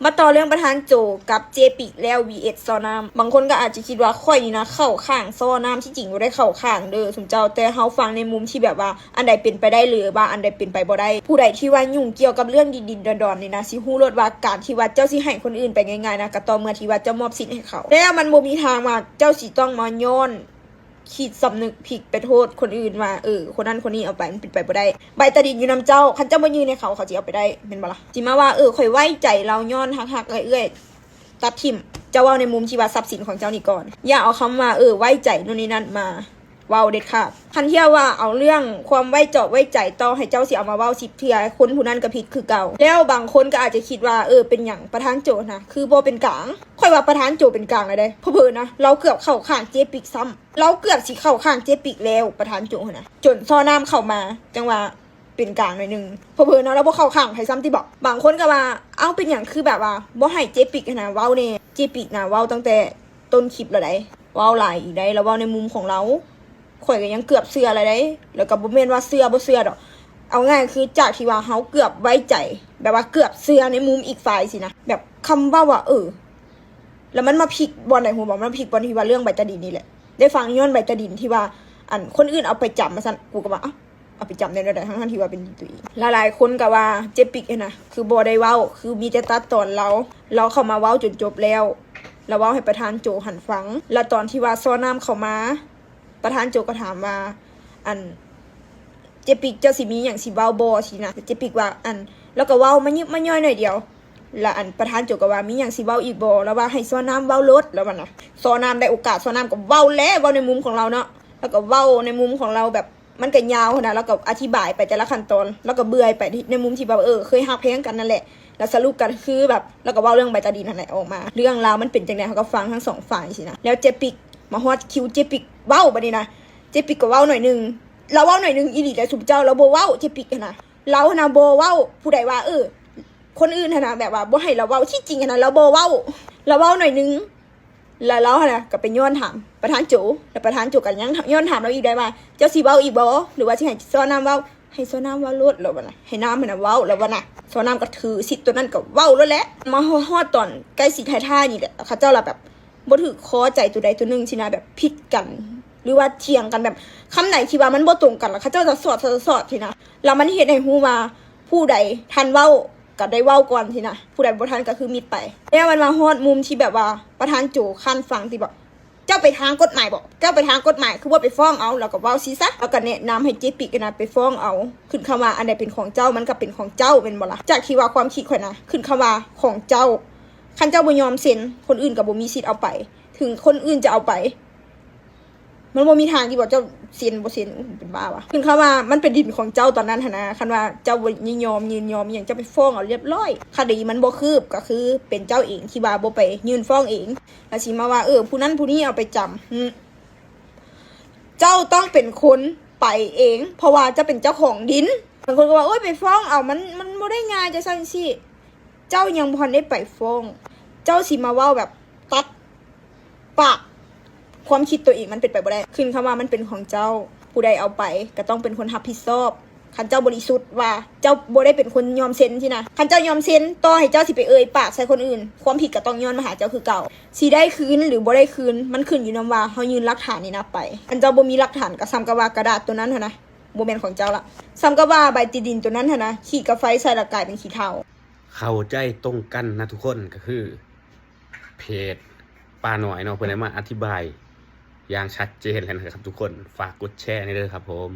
ມາຕໍ່ເລື່ອງປະທານໂຈກັບເຈປິກແລ້ວ ວີເອັສ ຊໍ້ນ້ຳ. ບາງຄົນກໍອາດຈະຄິດວ່າຂ້ອຍນີ້ນະເຂົ້າຂ້າງຊໍ້ນ້ຳ, ທີ່ຈິງບໍ່ໄດ້ເຂົ້າຂ້າງເດີຊຸມເຈົ້າ, ແຕ່ເຮົາຟັງໃນມຸມທີ່ແບບວ່າ ອັນໃດເປັນໄປໄດ້ ຫຼືວ່າອັນໃດເປັນໄປບໍ່ໄດ້. ຜູ້ໃດທີ່ວ່າຫຍຸ້ງກ່ຽວກັບເລື່ອງດິນໆດອນໆນີ້ນະ ຊິຮູ້ໂລດວ່າການທີ່ວ່າເຈົ້າຊິໃຫ້ຄົນອື່ນໄປງ່າຍໆນະ ກໍຕໍ່ເມື່ອທີ່ວ່າເຈົ້າມອບສິດໃຫ້ເຂົາ. ແລ້ວມັນບໍ່ມີທາງວ່າເຈົ້າຊິຕ້ອງມາຍ້ອນ ຄິດສຳນຶກຜິດໄປໂທດຄົນອື່ນວ່າ ເອີ ຄົນນັ້ນຄົນນີ້ເອົາໄປ, ມັນເປັນໄປບໍ່ໄດ້. ໃບຕາດິນຢູ່ນຳເຈົ້າ, ຄັນເຈົ້າບໍ່ຍື່ນໃຫ້ເຂົາ, ເຂົາຊິເອົາໄປໄດ້ແມ່ນບໍ່ລະ? ຊິມາວ່າ ເອີ ຂ້ອຍໄວ້ໃຈລາວຍ້ອນຮັກໆເອື້ອຍໆ, ຕັດຖິ້ມ. ເຈົ້າເວົ້າໃນມຸມທີ່ວ່າຊັບສິນຂອງເຈົ້ານີ້ກ່ອນ, ຢ່າເອົາຄຳວ່າ ເອີ ໄວ້ໃຈໂນ່ນນີ້ນັ້ນມາເວົ້າເດັດຂາດ. ຄັນເທື່ອວ່າເອົາເລື່ອງຄວາມໄວ້ເຈາະໄວ້ໃຈ, ຕໍ່ໃຫ້ເຈົ້າຊິເອົາມາເວົ້າສິບເທື່ອ, ຄົນຜູ້ນັ້ນກໍຜິດຄືເກົ່າ. ແລ້ວບາງຄົນກໍອາດຈະຄິດວ່າ ເອີ ເປັນຫຍັງປະທານໂຈນະ ຄືບໍ່ເປັນກາງ? ຂ້ອຍວ່າປະທານໂຈເປັນກາງແລ້ວເດ້. ເຜີໆນະ ລາວເກືອບເຂົ້າຂ້າງເຈປິກຊ້ຳ. ລາວເກືອບຊິເຂົ້າຂ້າງເຈປິກແລ້ວ, ປະທານໂຈຫັ້ນນະ, ຈົນຊໍ້ນ້ຳເຂົ້າມາ ຈັ່ງວ່າເປັນກາງໜ້ອຍໜຶ່ງ. ເຜີໆເນາະ ລາວບໍ່ເຂົ້າຂ້າງໃຜຊ້ຳຕິເບາະ. ບາງຄົນກໍວ່າ ເອົ້າ ເປັນຫຍັງຄືແບບວ່າບໍ່ໃຫ້ເຈປິກຫັ້ນນະເວົ້າແດ່? ເຈປິກນະເວົ້າຕັ້ງແຕ່ຕົ້ນຄລິບແລ້ວໃດ໋, ເວົ້າຫຼາຍອີກໃດ໋, ລາວເວົ້າໃນມຸມຂອງລາວ. ຂ້ອຍກໍຍັງເກືອບເຊື່ອແລ້ວໃດ໋, ແລ້ວກໍບໍ່ແມ່ນວ່າເຊື່ອບໍ່ເຊື່ອດອກ. ເອົາງ່າຍຄືຈາກທີ່ວ່າເຮົາເກືອບໄວ້ໃຈ, ແບບວ່າເກືອບເຊື່ອໃນມຸມອີກຝ່າຍຊີ້ນະ, ແບບຄຳເວົ້າວ່າ ເອີ ແລ້ວມັນມາພິກບ່ອນໃດຮູ້ບໍ່? ມັນມາພິກບ່ອນທີ່ວ່າເລື່ອງໃບຕາດິນນີ້ແຫຼະ. ໄດ້ຟັງຍ້ອນໃບຕາດິນທີ່ວ່າ ອັນ ຄົນອື່ນເອົາໄປຈຳວ່າຊັ້ນ, ກູກໍວ່າ ເອົ້າ ເອົາໄປຈຳໄດ້ແນວໃດ ທັງໆທີ່ວ່າເປັນຕົວເອງ. ຫຼາຍໆຄົນກໍວ່າເຈປິກຫັ້ນນະ ຄືບໍ່ໄດ້ເວົ້າ, ຄືມີແຕ່ຕັດຕອນລາວ, ລາວເຂົ້າມາເວົ້າຈົນຈົບແລ້ວ, ລາວເວົ້າໃຫ້ປະທານໂຈຫັ້ນຟັງ. ແລ້ວຕອນທີ່ວ່າຊໍ້ນ້ຳເຂົ້າມາ, ປະທານໂຈກໍຖາມວ່າ ອັນ ເຈປິກ ເຈົ້າຊິມີຫຍັງຊິເວົ້າບໍ່? ຊີ້ນະ. ເຈປິກວ່າ ອັນ ລາວກໍເວົ້າມາຍິບມາຍ່ອຍໜ້ອຍດຽວ. ລະອັນປະທານໂຈກໍວ່າ ມີຫຍັງຊິເວົ້າອີກບໍ່? ລາວວ່າ ໃຫ້ຊໍ້ນ້ຳເວົ້າໂລດ ລາວວ່ານະ. ຊໍ້ນ້ຳໄດ້ໂອກາດ ຊໍ້ນ້ຳກໍເວົ້າແຫຼະ, ເວົ້າໃນມຸມຂອງລາວເນາະ, ລາວກໍເວົ້າໃນມຸມຂອງລາວແບບ ມັນກໍຍາວຫັ້ນນະ, ລາວກໍອະທິບາຍໄປແຕ່ລະຂັ້ນຕອນ, ລາວກໍເບື່ອຍໄປໃນມຸມທີ່ແບບ ເອີ ເຄີຍຮັກແພງກັນນັ້ນແຫຼະ. ແລ້ວສະຫຼຸບກໍຄືແບບ ລາວກໍເວົ້າເລື່ອງໃບຕາດິນຫັ້ນແຫຼະອອກມາ, ເລື່ອງລາວມັນເປັນຈັ່ງໃດ ເຮົາກໍຟັງທັງສອງຝ່າຍຊີ້ນະ. ແລ້ວເຈປິກມາຮອດຄິວເຈປິກເວົ້າບາດນີ້ນະ, ເຈປິກກໍເວົ້າໜ້ອຍໜຶ່ງ, ລາວເວົ້າໜ້ອຍໜຶ່ງອີ່ຫຼີແຫຼະຊຸມເຈົ້າ, ລາວບໍ່ເວົ້າ ເຈປິກຫັ້ນນະ, ລາວຫັ້ນນະບໍ່ເວົ້າ. ຜູ້ໃດວ່າ ເອີ ຄົນອື່ນຫັ້ນນະ ແບບວ່າບໍ່ໃຫ້ລາວເວົ້າ, ທີ່ຈິງຫັ້ນນະ ລາວບໍ່ເວົ້າ, ລາວເວົ້າໜ້ອຍໜຶ່ງ. ແລ້ວລາວຫັ້ນນະກໍໄປຍ້ອນຖາມປະທານໂຈ, ແລ້ວປະທານໂຈກໍຍັງຍ້ອນຖາມລາວອີກໄດ້ວ່າ ເຈົ້າຊິເວົ້າອີກບໍ່ ຫຼືວ່າຊິໃຫ້ຊໍ້ນ້ຳເວົ້າ? ໃຫ້ຊໍ້ນ້ຳເວົ້າໂລດ ລາວວ່ານະ, ໃຫ້ນ້ຳຫັ້ນນະເວົ້າ ລາວວ່ານະ. ຊໍ້ນ້ຳກໍຖືສິດຕົວນັ້ນກໍເວົ້າໂລດແຫຼະ. ມາຮອດຕອນໃກ້ຊິທ້າຍໆນີ້ແຫຼະ ເຂົາເຈົ້າລະແບບ ບໍ່ຖືກຄໍໃຈຕົວໃດຕົວໜຶ່ງຊີ້ນະ, ແບບຜິດກັນ ຫຼືວ່າຖຽງກັນ, ແບບຄຳໃດທີ່ວ່າມັນບໍ່ຕົງກັນ ລະເຂົາເຈົ້າຈະສອດ ສອດ ສອດຊີ້ນະ. ລະມັນເຮັດໃຫ້ຮູ້ວ່າ ຜູ້ໃດທັນເວົ້າກໍໄດ້ເວົ້າກ່ອນຊີ້ນະ, ຜູ້ໃດບໍ່ທັນກໍຄືມິດໄປ. ແລ້ວມັນມາຮອດມຸມທີ່ແບບວ່າ ປະທານໂຈຄັນຟັງຕິເບາະ, ເຈົ້າໄປທາງກົດໝາຍບໍ? ເຈົ້າໄປທາງກົດໝາຍ ຄືບໍ່ໄປຟ້ອງເອົາ? ລາວກໍເວົ້າຊີ້ຊະ, ລາວກໍແນະນຳໃຫ້ເຈປິກຫັ້ນນະໄປຟ້ອງເອົາ. ຂຶ້ນຄຳວ່າອັນໃດເປັນຂອງເຈົ້າ ມັນກໍເປັນຂອງເຈົ້າ ແມ່ນບໍ່ລະ? ຈາກທີ່ວ່າຄວາມຄິດຂ້ອຍນະ ຂຶ້ນຄຳວ່າຂອງເຈົ້າ, ຄັນເຈົ້າບໍ່ຍອມເຊັນ ຄົນອື່ນກໍບໍ່ມີສິດເອົາໄປ. ເຖິງຄົນອື່ນຈະເອົາໄປ ມັນບໍ່ມີທາງທີ່ວ່າເຈົ້າເຊັນບໍ່ເຊັນ, ເປັນບ້າວະ. ຂຶ້ນຄຳວ່າມັນເປັນດິນຂອງເຈົ້າຕອນນັ້ນຫັ້ນນະ, ຄັນວ່າເຈົ້າບໍ່ຍິນຍອມ ຍິນຍອມອີ່ຫຍັງ ເຈົ້າໄປຟ້ອງເອົາລຽບລ້ອຍ. ຄະດີມັນບໍ່ຄືບ ກໍຄືເປັນເຈົ້າເອງທີ່ວ່າບໍ່ໄປຍື່ນຟ້ອງເອງ, ແລ້ວຊິມາວ່າ ເອີ ຜູ້ນັ້ນຜູ້ນີ້ເອົາໄປຈຳ. ຫື ເຈົ້າຕ້ອງເປັນຄົນໄປເອງ ເພາະວ່າເຈົ້າເປັນເຈົ້າຂອງດິນ. ບາງຄົນກໍວ່າ ໂອ້ຍ ໄປຟ້ອງເອົາ ມັນ ມັນບໍ່ໄດ້ງ່າຍ ຈັ່ງຊັ້ນຈັ່ງຊີ້. ເຈົ້າຍັງບໍ່ທັນໄດ້ໄປຟ້ອງ, ເຈົ້າຊິມາເວົ້າແບບຕັດປາກ, ຄວາມຄິດໂຕເອງມັນເປັນໄປບໍ່ໄດ້. ຂຶ້ນຄຳວ່າມັນເປັນຂອງເຈົ້າ, ຜູ້ໃດເອົາໄປກໍຕ້ອງເປັນຄົນຮັບຜິດຊອບ. ຄັນເຈົ້າບໍລິສຸດວ່າເຈົ້າບໍ່ໄດ້ເປັນຄົນຍອມເຊັນຊີ້ນະ, ຄັນເຈົ້າຍອມເຊັນ, ຕໍ່ໃຫ້ເຈົ້າຊິໄປເອີ່ຍປາກໃສ່ຄົນອື່ນ, ຄວາມຜິດກໍຕ້ອງຍ້ອນມາຫາເຈົ້າຄືເກົ່າ. ຊິໄດ້ຄືນ ຫຼື ບໍ່ໄດ້ຄືນ, ມັນຂຶ້ນຢູ່ນຳວ່າເຮົາຍື່ນຫຼັກຖານນີ້ນະໄປ. ຄັນເຈົ້າບໍ່ມີຫຼັກຖານ, ກໍສ່ຳກັບວ່າກະດາດໂຕນັ້ນຫັ້ນນະ ບໍ່ແມ່ນຂອງເຈົ້າລະ, ສ່ຳກັບວ່າໃບຕີດິນໂຕນັ້ນຫັ້ນນະ ຂີດກາໄຟໃສ່ລະກາຍເປັນຂີ້ເຖົ້າ. ເຂົ້າໃຈຕົງກັນນະທຸກຄົນ, ກໍຄືເພຈປ້ານ້ອຍເນາະ ເພິ່ນໄດ້ມາອະທິບາຍຢ່າງຊັດເຈນແລ້ວນະຄັບທຸກຄົນ. ຝາກກົດແຊແດ່ເດີຄັບຜົມ.